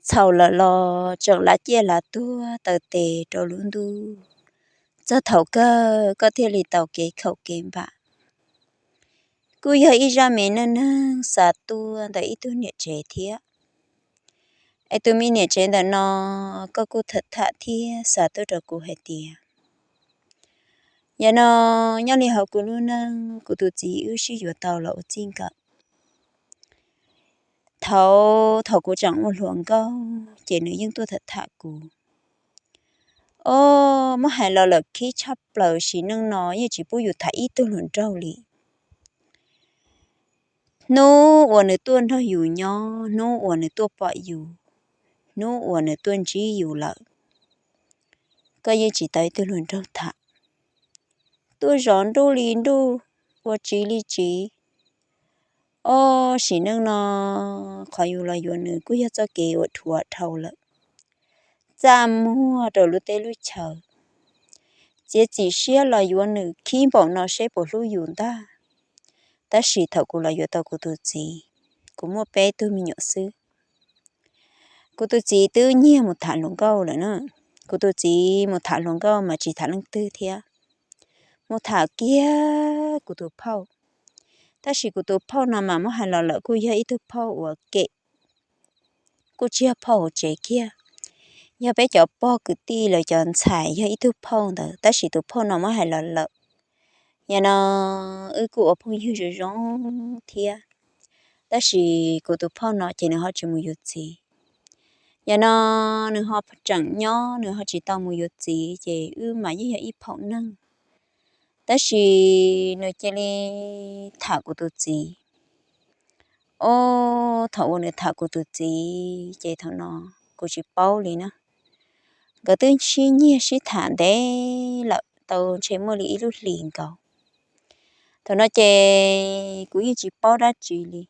txhaum lawm los tseem lav ciaj lav tuag taw tes rau lub ntuj, txog thaum kawg koj thiaj li tau kev khaum kev npam. Kuj yog ib zaj me neej neeg xa tuaj ntawm ib tug niam tsev thiab. Es tus me niam tsev ntawm no, koj kuj tham tham thiab xa tuaj rau kuv hais tias, yog no, nyob li hauv kuv lub neej, kuv tus txiv wb sib yuav tau los ua txij nkawm. Thaum, thaum kuv tseem ua hluas nkauj ces nws yeej tuaj tham tham kuv. Ob, muab hais los lawm khib tshaj plaws, sim neej no yeej tsis pub yus tham ib tug hluas nraug li. Hnub uas nws tuaj nrog yus nyob, hnub uas nws tuaj pom yus, hnub uas nws tuaj ntsib yus lawm, koj yeej tsis tau ib tug hluas nraug tham. Tuaj zov nruj li nruj, ua tsiv li tsiv. Ob, sim neej no qhov yus los yuav nws kuj yog txoj kev uas dhuav dhau lawm, txaj muag rau lub teb lub chaw. Txiav txim siab los yuav nws khib npaum no seb puas hlub yus ntag. Tab sis thaum kuv los yuav tau kuv tus txiv, kuv muaj peb tug me nyuam xwb. Kuv tus txiv twb nyiag mus tham hluas nkauj lawm na. Kuv tus txiv mus tham hluas nkauj mas tsis tham leej twg thiab, mus tham kiag kuv tus phauj. Tab sis kuv tus phauj no mas muab hais los lawm kuj yog ib tug phauj uas kem, kuj tsis yog phauj hauv tsev kiag, yog peb cov pog kwv tij lawv cov ntxhais yog ib tug phauj ntawd, tab sis tus phauj no muab hais los lawm, yog no wb kuj ua phooj ywg zoo zoo thiab. Tab sis kuv tus phauj no ces nws ho tsis mus yuav txiv. Yog no nws ho tseem nyob, nws ho tsis tau mus yuav txiv, ces wb mas yeej yog ib phaum neeg. Tab sis nws cia li tham kuv tus txiv. Ob, thaum uas nws tham kuv tus txiv ces thaum no kuv tsis paub li na. Nkawd twb sib nyiag sib tham ntev lawm tau ntshe muaj li ib lub hlis nkaus. Thaum no ces kuv yeej tsis paub dab tsi li.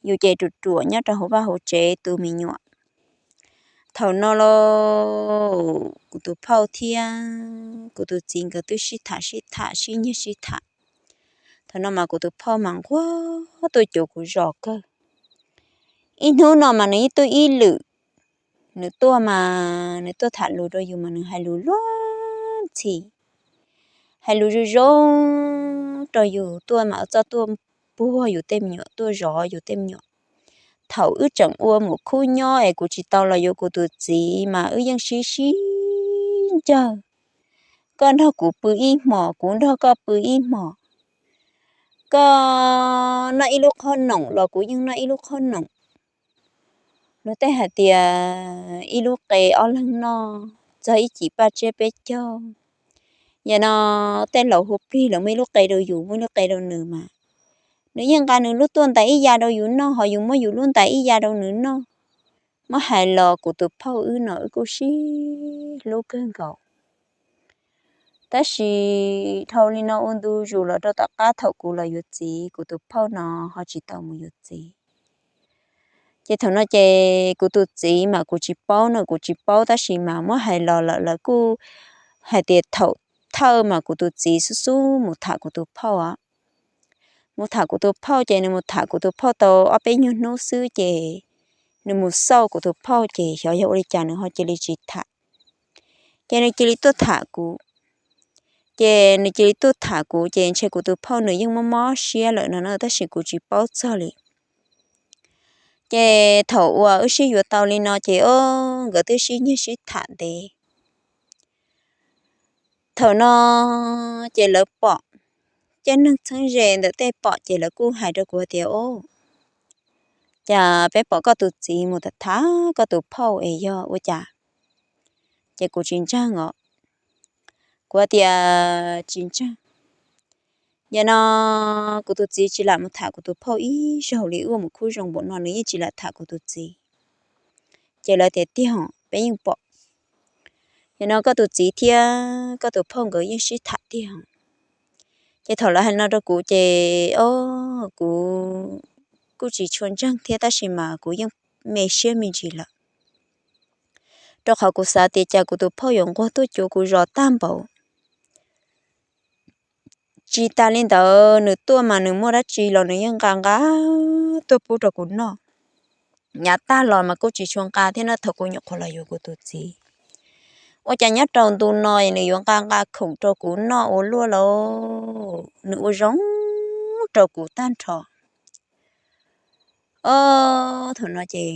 Yus ces ruam ruam nyob rau hauv vaj hauv tsev tu me nyuam. Thaum no los kuv tus phauj thiab kuv tus txiv nkawd twb sib tham sib tham sib nyiag sib tham. Thaum no mas kuv tus phauj mas nquag tuaj cuag kuv zos kawg. Ib hnub no mas nws yeej tuaj ib lwm. Nws tuaj mas nws tuaj tham lus rau yus mas nws hais lus luag ntxhi, hais lus zoo zoo rau yus, tuaj mas txoj tuaj puag yus tej me nyuam, tuaj zov yus tej me nyuam. Thaum wb tseem ua muam khub nyob es kuv tsis tau los yuav kuv tus txiv mas wb yeej sib sib ncaws. Koj nrog kuv pw ib hmos, kuv nrog koj pw ib hmos. Koj noj ib lub qhob noom los kuv yeej noj ib lub qhob noom. Luag tej hais tias ib lub qe ob leeg noj, txog ib cim paj tsiab peb caug. Yog no tej laus hu plig los muaj ib lub qe rau yus, muaj ib lub qe rau nws mas. Nws yeej nqa nws lub tuaj ntais ib ya rau yus noj, ho yus muab yus lub ntais ib ya rau nws noj. Muab hais los kuv tus phauj wb no wb kuj sib hlub kawg nkaus. Tab sis dhau li no ua ntu zus los rau tom qab thaum kuv los yuav txiv, kuv tus phauj no ho tsis tau mus yuav txiv. Ces thaum no ces kuv tus txiv mas kuv tsis paub no, kuv tsis paub, tab sis mas muab hais los lawm lawv kuj hais tias thaum thawj mas kuv tus txiv xub xub mus tham kuv tus phauj os. Mus tham kuv tus phauj ces nws mus tham kuv tus phauj tau ob peb nyuag hnub xwb ces nws mus xauj kuv tus phauj ces xyov yog ua li cas nws ho cia li tsis tham. Ces nws cia li tuaj tham kuv. Ces nws cia li tuaj tham kuv ces ntshe kuv tus phauj nws yeej mob mob siab lawm no na, tab sis kuv tsis paub txog li. Ces thaum uas wb sib yuav tau li no ces o, nkawd twb sib nyiag sib tham ntev. Thaum no ces lawv pom, cov neeg txheeb ze ntawm tej pom ces lawv kuj hais rau kuv tias, o, cas peb pom koj tus txiv mus tham tham koj tus phauj es yog ua cas? Ces kuv tsis ntseeg os. Kuv tias tsis ntseeg. Yog no kuv tus txiv tsis lam mus tham kuv tus phauj ib zaug li, wb ua muam khub zoo npaum no nws yeej tsis lam tham kuv tus txiv. Ces lawv tias tiag, peb yeej pom. Yog no koj tus txiv thiab koj tus phauj nkawd yeej sib tham tiag. Ces thaum lawv hais no rau kuv ces o, kuv kuj tsis tshua ntseeg thiab tab sis mas kuv yeej me siab me ntsis lawm, rau qhov kuv xav tias cas kuv tus phauj yuav nquag tuaj cuag kuv zos tag npaum. Tsis tas li ntawd nws tuaj mas nws muaj dab tsi los nws yeej nqa nqa tuaj pub rau kuv noj. nyav tag los mas kuj tsis tshua nqa thiab no. Thaum kuv nyuam qhuav los yuav kuv tus txiv, ua cas nyob rau ntu no nws yuav nqa nqa khoom rau kuv noj ua luaj lauj, nws ua zoo rau kuv tag nrho. Ob, thaum no ces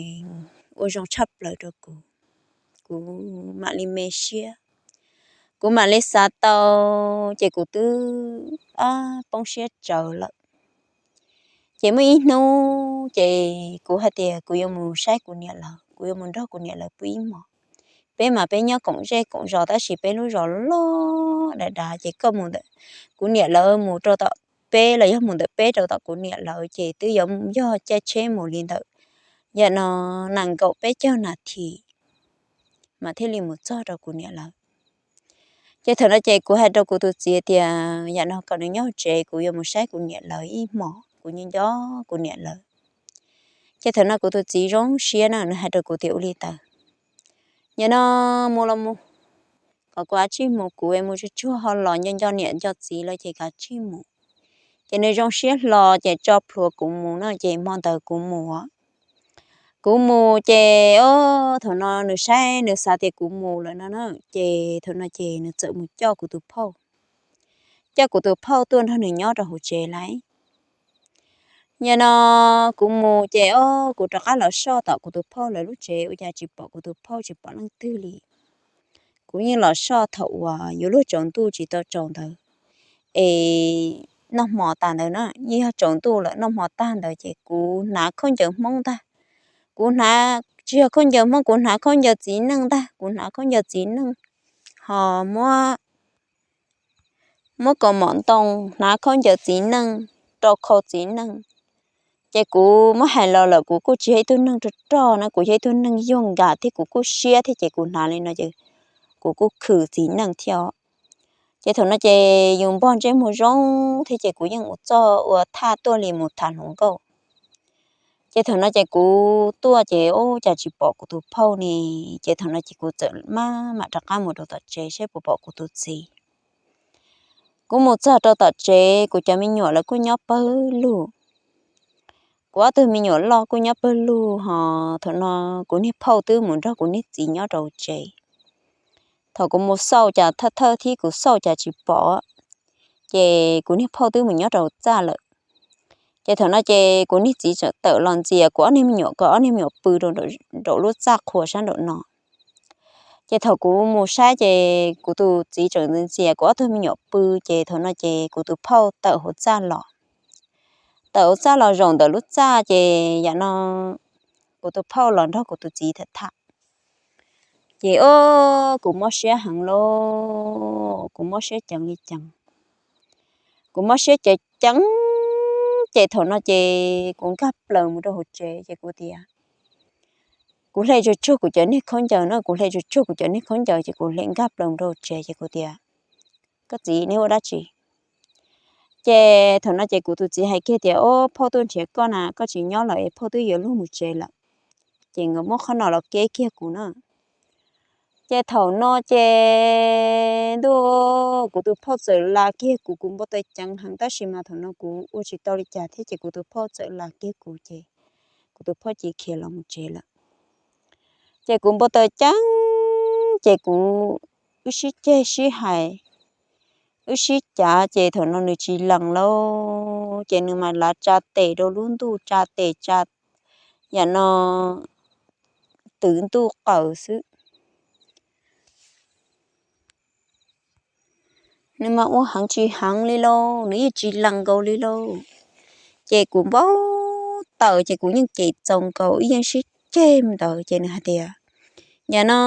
ua zoo tshaj plaws rau kuv, kuv mam li me siab, kuv mam li xav tau, ces kuv twb poob siab tsawv lawm. Ces muaj ib hnub ces kuv hais tias kuv yuav mus saib kuv niam lawv, kuv yuav mus nrog kuv niam lawv pw ib hmos. Peb mas peb nyob koom zej koom zos tab sis peb lub zos loj dav dav, ces koj mus ntawm kuv niam lawv mus rau tom peb los yog mus ntawm peb rau tom kuv niam lawv ces twb yuav yog caij tsheb mus li ntawm yam no nees nkaum peb caug nas this mas thiaj li mus txog rau kuv niam lawv. Ces thaum no ces kuv hais rau kuv tus txiv tias yam no kom nws nyob tsev, kuv yuav mus saib kuv niam lawv ib hmos, kuv nyob nco kuv niam lawv. Ces thaum no kuv tus txiv zoo siab na, nws hais rau kuv tias ua li ntawd, yam no mus los mus, kom kuv kav tsij mus, kuv mus tsuag tsuag ho los nco nco niam nco txiv lawm ces kav tsij mus. Ces nws zoo siab hlo ces tso plhuav kuv mus no, ces hmo ntawd kuv mus. Kuv mus ces ob, thaum no nws saib nws xav tias kuv mus lawm no na, ces thaum no ces nws txawm mus coj kuv tus phauj, coj kuv tus phauj tuaj nrog nws nyob rau hauv tsev lawm. Yam no kuv mus ces ob, kuv rov qab los soj tom kuv tus phauj lawv lub tsev ua cas tsis pom kuv tus phauj tsis pom leej twg li. Kuv yeej los soj thaum uas yuav luag tsaus ntuj tsis tau tsaus ntawd es noj hmo tag ntawd na, yeej yog tsaus ntuj lawm noj hmo tag ntawd ces kuv hnav khaub ncaws Hmoob ntag. Kuv hnav, tsis yog khaub ncaws Hmoob, kuv hnav khaub ncaws txiv neej ntag, kuv hnav khaub ncaws txiv neej ho muab muab kaus mom ntoo, hnav khaub ncaws txiv neej, rau khau txiv neej. Ces kuv muab hais los lawm kuv kuj tsis yog ib tug neeg rog rog na, kuv yog ib tug neeg yuag nkam thiab kuv kuj siab thiab ces kuv hnav li no ces kuv kuj khwv txiv neej thiab os. Ces thaum no ces yus npog ntsej muag zoo thiab ces kuv yeej ua txuj ua thaj tuaj li mus tham hluas nkauj. Ces thaum no ces kuv tuaj ces ua cas tsis pom kuv tus phauj ne, ces thaum no ces kuv txawm maj mam rov qab mus rau tom tsev saib puas pom kuv tus txiv. Kuv mus txog rau tom tsev kuv cov me nyuam lawv kuj nyob pawg lug. Kuv ob tug me nyuam loj kuj nyob pawg lug ho thaum no kuv niag phauj twb mus nrog kuv niag txiv nyob rau tsev. Thaum kuv mus xauj cas thawj thawj thiab kuv xauj cas tsis pom, ces kuv niag phauj twb mus nyob rau txaj lawm. Ces thaum no ces kuv niag txiv txawm tawm los ntxias kuv ob niag me nyuam kom ob niag me nyuam pw rau nraum lub txaj qhua sab nraum no. Ces thaum kuv mus saib ces kuv tus txiv tseem ntxias kuv ob tug me nyuam pw, ces thaum no ces kuv tus phauj tawm hauv txaj los. Tawm hauv txaj los zaum ntawm lub txaj ces yam no kuv tus phauj los nrog kuv tus txiv tham tham. Ces o, kuv mob siab heev lauj, kuv mob siab ceev li ceev. Kuv mob siab ceev ceev, ces thaum no ces kuv nkag plaws mus rau hauv tsev ces kuv tias, kuv hle tsuag tsuag kuv cov niag khaub ncaws no, kuv hle tsuag tsuag kuv cov niag khaub ncaws ces kuv hle nkag plaws mus rau hauv tsev ces kuv tias, koj txiv, neb ua dab tsi? Ces thaum no ces kuv tus txiv hais kiag tias, o, phauj tuaj nrhiav koj na, koj tsis nyob lawm es phauj twb yuav luag mus tsev lawm. Ces nkawd muab qhov no los keb kiag kuv na. Ces thaum no ces ntuj, kuv tus phauj txawm las kiag kuv, kuv npau taws ceev heev tab sis mas thaum no kuv ua tsis tau li cas thiab ces kuv tus phauj txawm las kiag kuv ces kuv tus phauj cia khiav los mus tsev lawm. Ces kuv npau taws ceev, ces kuv wb sib ceg sib hais, wb sib cav ces thaum no nws tsis lees lauj, ces nws mas lav tsa tes rau lub ntuj, tsa tes tsa yam no twv ntuj qaws xwb. Nws mas ua heev tsis heev li lauj, nws yeej tsis lees nkaus li lauj. Ces kuv npau taws ces kuv yeej cem txaus nkaus, wb yeej sib ceg ntawd ces nws hais tias, yam no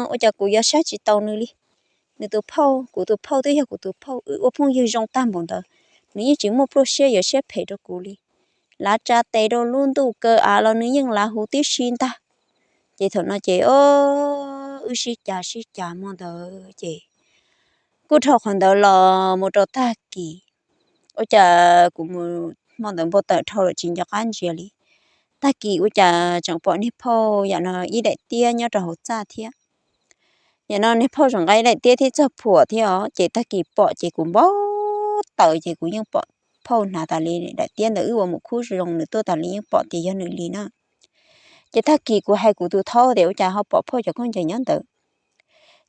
ua cas kuv yuav saib tsis taus nws li. Nws tus phauj, kuv tus phauj twb yog kuv tus phauj, wb ua phooj ywg zoo tag npaum ntawd, nws yeej tsis muaj pluaj siab yuav siab phem rau kuv li. Lav tsa tes rau lub ntuj kaw av los nws yeej lav huv tib si ntag. Ces thaum no ces o, wb sib cav sib cav hmo ntawd ces kuj dhau qhov ntawd los mus rau tag kis, ua cas kuv mus hmo ntawd npau taws dhau lawm tsis nco qab ntsia li. Tag kis ua cas tseem pom niag phauj yam no ib daim tiab nyob rau hauv txaj thiab. Yam no niag phauj tseem nqa ib daim tiab thiab txog phuam thiab os, ces tag kis pom ces kuv npau taws ces kuv yeej pom phauj hnav tas li daim tiab ntawd, wb ua mus khub zoo nws tuaj tas li yeej pom tias yog nws li na. Ces tag kis kuv hais kuv tus thaub tias ua cas ho pom phauj cov khaub ncaws nyob ntawd.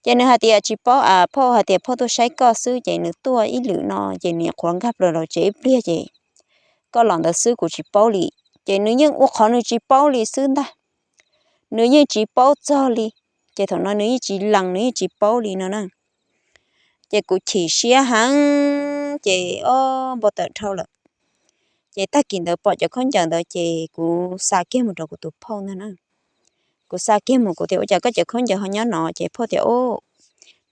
Ces nws hais tias tsis paub as, phauj hais tias phauj tuaj saib koj xwb, ces nws tuaj ib lwm no ces nws nyuam qhuav nkag plaws los tsev ib pliag ces koj los ntawd xwb kuv tsis paub li. Ces nws yeej ua qhov nws tsis paub li xwb ntag, nws yeej tsis paub txog li. Ces thaum no nws yeej tsis lees, nws yeej tsis paub li no na. Ces kuv chim siab heev ces ob npau taws dhau lawm. Ces tag kis ntawd pom cov khaub ncaws ntawd ces kuv xa kiag mus rau kuv tus phauj ntag na. Kuv xa kiag mus kuv tias ua cas koj cov khaub ncaws ho nyob no? Ces phauj tias, Ub,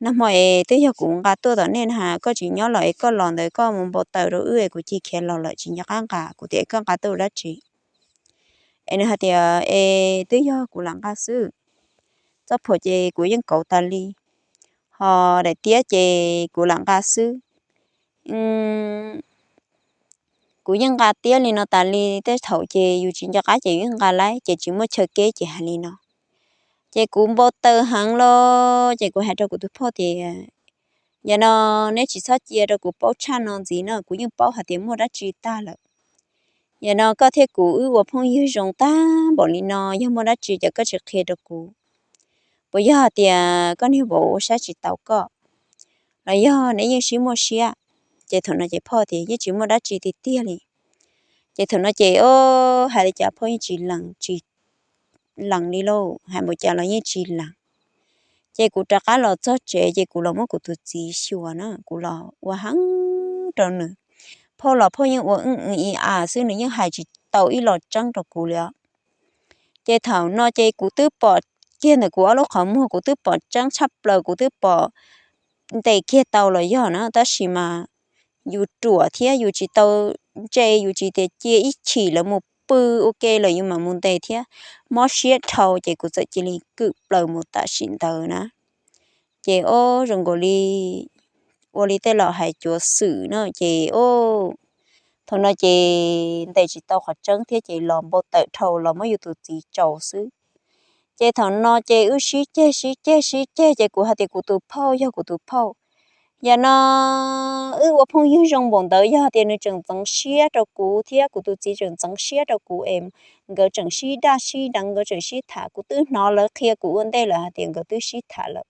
nag hmo es twb yog kuv nqa tuaj tom nej na, koj tsis nyob los es koj los ntawd koj mus npau taws rau wb es kuv cia khiav los lawm tsis nco qab nqa. Kuv tias, Koj nqa tuaj ua dab tsi? Es nws hais tias, Es twb yog kuv lam nqa xwb, txoj phuam ces kuv yeej kauv tas li, ho daim tiab ces kuv lam nqa xwb. Kuv yeej nqa tiab li no tas li, tej thaum ces yus tsis nco qab ces yus yeej nqa lawm ces tsis muaj chaw keb ces hais li no. Ces kuv npau taws heev los ces kuv hais rau kuv tus phauj tias, Yog no neb tsis txhob cia rau kuv paub tshaj no ntxiv no, kuv yeej paub hais tias muaj dab tsi tag lawm. Yog no koj thiab kuv wb ua phooj ywg zoo tag npaum li no, yog muaj dab tsi ces koj tsis qhia rau kuv? Puas yog hais tias koj niag vauv ua saib tsis taus koj, los yog neb yeej sib muaj siab? Ces thaum no ces phauj tias, Yeej tsis muaj dab tsi tiag tiag li. Ces thaum no ces o, hais li cas phauj yeej tsis lees, tsis lees li lauj, hais npaum cas los yeej tsis lees. Ces kuv rov qab los txog tsev ces kuv los muab kuv tus txiv xyuas na, kuv los ua heev rau nws. Phauj los phauj yeej ua wb ib a xwb, nws yeej hais tsis tau ib los tseeb rau kuv li os. Ces thaum no ces kuv twb pom kiag ntawm kuv ob lub qhov muag, kuv twb pom tseeb tshaj plaws, kuv twb pom ntes kiag tau los yog na, tab sis mas yus ruam thiab yus tsis tau ntse, yus tsis tias cia ib chim lawv mus pw ua ke lawm yus mam mus ntes thiab. Mob siab dhau ces kuv txawm cia li kwm plaws mus tam sim ntawd na. Ces o, zoo nkaus li ua li tej laus hais cuav xwm na, ces o, thaum no ces ntes tsis tau qhov tseeb thiab ces los npau taws dhau los muab yus tus txiv tsaus xwb. Ces thaum no ces wb sib ceg sib ceg sib ceg ces kuv hais tias kuv tus phauj yog kuv tus phauj, yog no wb ua phooj ywg zoo npaum ntawd, yog tias nws tseem ntxeev siab rau kuv thiab kuv tus txiv tseem ntxeev siab rau kuv es nkawd tseem sib daj sib deev, nkawd tseem sib tham, kuv twb hnov lawv qhia kuv ua ntej lawm hais tias nkawd twb sib tham lawm,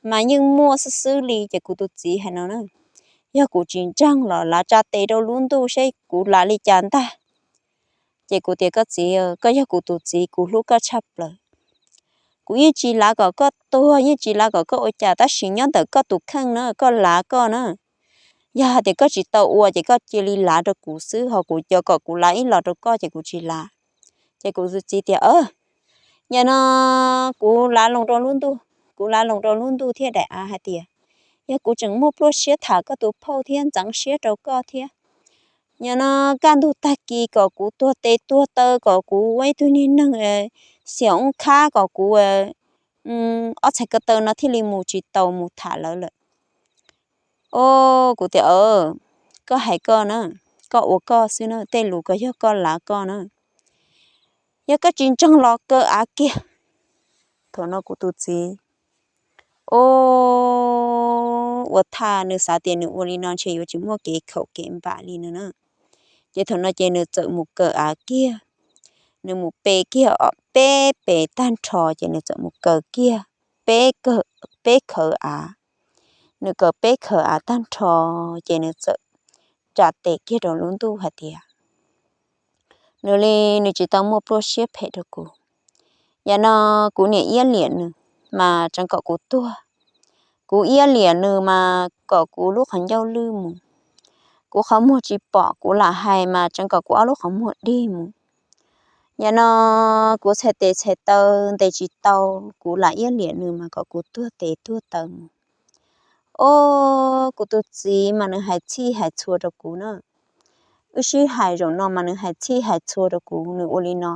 mas yeej muaj xwb xwb li. Ces kuv tus txiv hais no na, yog kuv tsis ntseeg los lav tsa tes rau lub ntuj seb kuv lav li cas ntag. Ces kuv tias koj txiv, koj yog kuv tus txiv, kuv hlub koj tshaj plaws. Kuv yeej tsis lav kom koj tuag, yeej tsis lav kom koj ua cas, tab sis nyob ntawm koj tus kheej na, koj lav koj na. Yog hais tias koj tsis tau ua ces koj cia li lav rau kuv xwb, ho kuv cov kom kuv lav ib los rau koj ces kuv tsis lav. Ces kuv tus txiv tias, yog no kuv lav loo rau lub ntuj, kuv lav loo rau lub ntuj thiab daim av hais tias, yog kuv tseem muaj pluaj siab tham koj tus phauj thiab ntxeev siab rau koj thiab, yog no kaj ntug tag kis kom kuv tuag tes tuag taw, kom kuv ua ib tug niag neeg xiam oob khab, kom kuv ob txhais ko taw no thiaj li mus tsis tau mus tham lawv lawm. O, kuv tias, koj hais koj na, koj ua koj xwb na, tej lus ko yog koj lav koj na. Yog koj tsis ntseeg los kaw av kiag. Thaum no kuv tus txiv, o, ua tha nws xav tias nws ua li no ntshe yuav tsis muaj kev khaum kev npam li no na. Ces thaum no ces nws txawm mus kaw av kiag, nws mus pe kiag peb pes tag nrho ces nws txawm mus kaw kiag peb khawv av. Nws kaw peb khawv av tag nrho ces nws txawm tsa tes kiag rau lub ntuj hais tias, nws li nws tsis tau muaj pluaj siab phem rau kuv. Yam no kuv niam iab liam nws mas tseev kom kuv tuag, kuv iab liam nws mas kom kuv lub qhov ncauj lwj mus, kuv qhov muag tsis pom kuv lam hais mas tseev kom kuv ob lub qhov muag dig mus. Yam no kuv txhais tes txhais taw ntes tsis tau, kuv lam iab liam nws mas kom kuv tuag tes tuag taw mus. O, kuv tus txiv mas nws hais txhij hais txhua rau kuv na. Wb sib hais zaum no mas nws hais txhij hais txhua rau kuv, nws ua li no.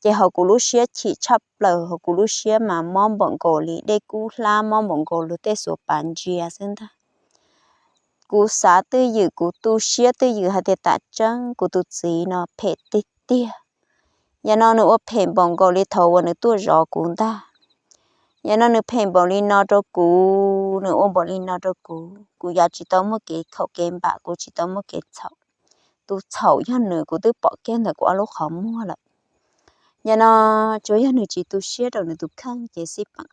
Ces hauv kuv lub siab chim tshaj plaws, hauv kuv lub siab mas mob npaum nkaus li dej kub hlab, mob npaum nkaus luag tej xuav pav ntsia xwb ntag. Kuv xav twj ywm, kuv tu siab twj ywm hais tias tam tseeb kuv tus txiv no phem tiag tiag. Yam no nws ua phem npaum nkaus li thaum uas nws tuaj zov kuv ntag. Yam no nws phem npaum li no rau kuv, nws ua npaum li no rau kuv, kuv yuav tsis tau muaj kev khaum kev npam, kuv tsis tau muaj kev txhaum. Tus txhaum yog nws, kuv twb pom kiag ntawm kuv ob lub qhov muag lawm. Yog no tsuas yog nws tsis tu siab rau nws tus kheej ces xij peem.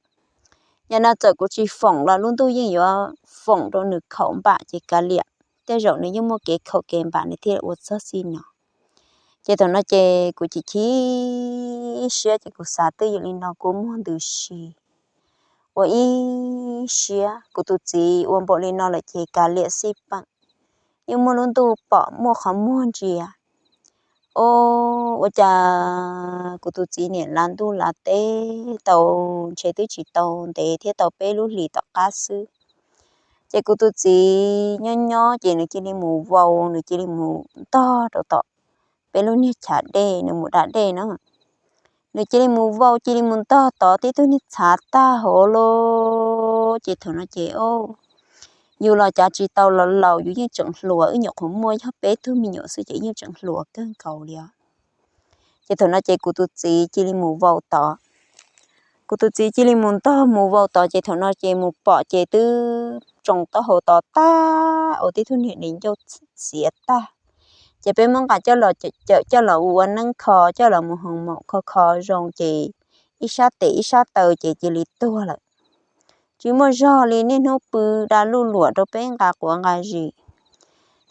Yog no txawm kuv tsis foom los lub ntuj yeej yuav foom rau nws khaum npam ces kav liam, tej zaum nws yeej muaj kev khaum kev npam nws thiaj ua txog xij no. Ces thaum no ces kuv chim chim siab ces kuv xav twb yog li no kuv muag ntws si ua ib siab. Kuv tus txiv ua npaum li no lawm ces kav liam xij peem, yeej muaj lub ntuj pom muaj qhov muag ntsia. Ua cas kuv tus txiv niam lav ntuj lav teb tau, ntshe twb tsis tau ntev thiab, tau peb lub hlis tom qab xwb, ces kuv tus txiv nyob nyob ces nws cia li mus vau, nws cia li mus ntog rau tom peb lub niag chav dej, nws mus da dej na. Nws cia li mus vau cia li mus ntog tod, tib tug niag txhav tag hauv lawm. Ces thaum no ces yus los cav tsis tau los laus, yus yeej tseem hluas, wb nyuam qhuav muaj yog peb tug me nyuam xwb ces yeej tseem hluas kawg nkaus li os. Ces thaum no ces kuv tus txiv cia li mus vau tod. Kuv tus txiv cia li mus ntog mus vau tod ces thaum no ces mus pom ces twb tsoo taub hau tod tag, ua tib tug niag di ncauj xiav tag. Ces peb muab nqa coj los cawm, coj los ua neeb kho, coj los mus hoo maum kho kho zoo ces ib sab tes ib sab taw ces cia li tuag lawm. Tsis muaj zog li, niaj hnub pw da luj luam rau peb nqa quav nqa zis.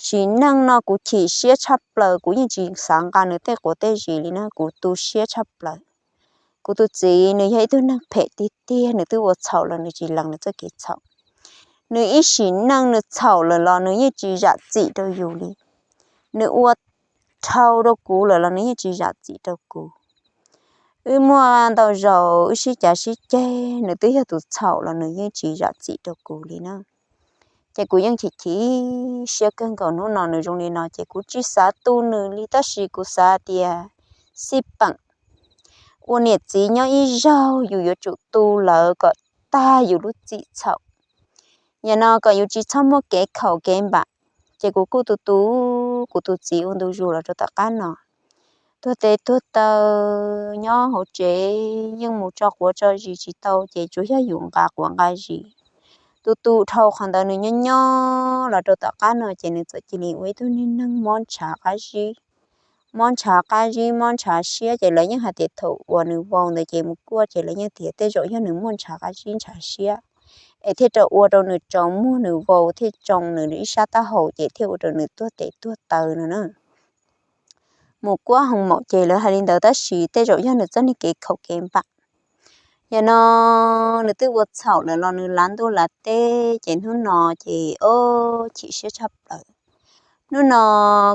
Sim neej no kuv chim siab tshaj plaws, kuv yeej tsis xav nqa nws tej quav tej zis li na, kuv tu siab tshaj plaws. Kuv tus txiv nws yog ib tug neeg phem tiag tiag, nws twb ua txhaum los nws tsis lees nws txoj kev txhaum. Nws ib sim neej nws txhaum lawm los nws yeej tsis zam txim rau yus li. Nws ua dhau rau kuv lawm los nws yeej tsis zam txim rau kuv. Wb muaj ntau zaus wb sib cav sib ceg, nws twb yog tus txhaum los nws yeej tsis zam txim rau kuv li na. Ces kuv yeej chim chim siab kawg nkaus, hnub no nws zoo li no ces kuv tsis xav tu nws li, tab sis kuv xav tias xij peem, ua niam txiv nyob ib zaug yus yuav tsum tu lawv kom tag yus lub txim txhaum. Yam no kom yus tsis txhob muaj kev khaum kev npam. Ces kuv kuj tu tu kuv tus txiv ua ntu zus los rau tom qab no. Tuag tes tuag taw nyob hauv tsev, yeej mus tso quav tso zis tsis tau, ces tsuas yog yus nqa quav nqa zis. Tu tu dhau qhov ntawd nws nyob nyob los rau tom qab no ces nws txawm cia li ua ib tug niag neeg mob ntshav qab zib. Mob ntshav qab zib, mob ntshav siab, ces lawv yeej hais tias thaum uas nws vau ntawd ces mus kuaj, ces lawv yeej tias tej zaum yog nws muaj ntshav qab zib ntshav siab es thiaj rau ua rau nws tsaus muag, nws vau thiaj tsoo nws ib sab taub hau ces thiaj ua rau nws tuag tes tuag taw no na. Mus kuaj hoo maum ces lawv hais li ntawd, tab sis tej zaum yog nws txoj niag kev khaum kev npam. Yam no nws twb ua txhaum lawm los nws lav ntuj lav teb, ces hnub no ces ob chim siab tshaj plaws. Hnub no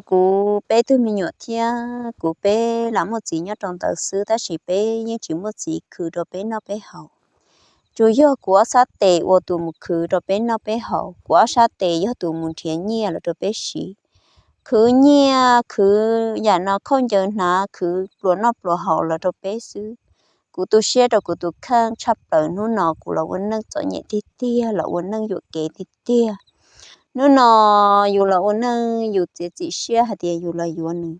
kuv peb tug me nyuam thiab kuv peb lam muaj txiv nyob rau ntawd xwb, tab sis peb yeej tsis muaj txiv khwv rau peb noj peb haus. Tsuas yog kuv ob sab tes ua tus mus khwv rau peb noj peb haus, kuv ob sab tes yog tus mus nrhiav nyiaj los rau peb siv. Khwv nyiaj khwv yam no khaub ncaws hnav, khwv pluas noj pluas haus los rau peb xwb. Kuv tu siab rau kuv tus kheej tshaj plaws, hnub no kuv los ua neej txom nyem tiag tiag, los ua neej yuam kev tiag tiag. Hnub no yus los ua neej yus txiav txim siab hais tias yus los yuav nws.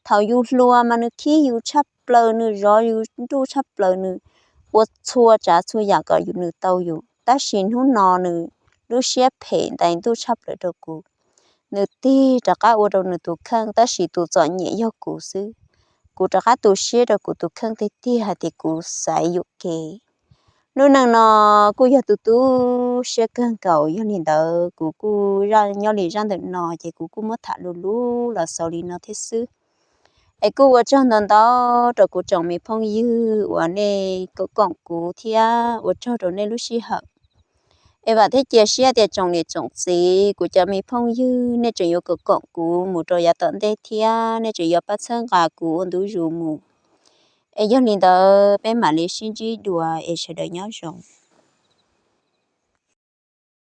Thaum yus hluas mas nws khib yus tshaj plaws, nws zov yus nruj tshaj plaws, nws ua txhua tsav txhua yam kom nws tau yus, tab sis hnub no nws lub siab phem ntais ntuj tshaj plaws rau kuv. Nws tig rov qab ua rau nws tus kheej, tab sis tus txom nyem yog kuv xwb. Kuv rov qab tu siab rau kuv tus kheej tiag tiag hais tias kuv xaiv yuam kev. Lub neej no kuj yog tu tu siab kawg nkaus, yog li ntawd kuv kuj nyob li zaj ntawm no ces kuv kuj muab tham lus lus los xaus li no thiab xwb. Es kuj ua tsaug ntau ntau rau kuv tsoom me phooj ywg uas nej koom kuv thiab ua tsaug rau nej lub sij hawm. Es vam thiab cia siab tias tsoom niam tsoom txiv, kuv cov me phooj ywg, nej tseem yuav koom kuv mus rau yav tom ntej thiab nej tseem yuav pab txhawb nqa kuv ua ntu zus mus. Es yog li ntawd peb mam li sib ntsib dua, es sawv daws nyob zoo.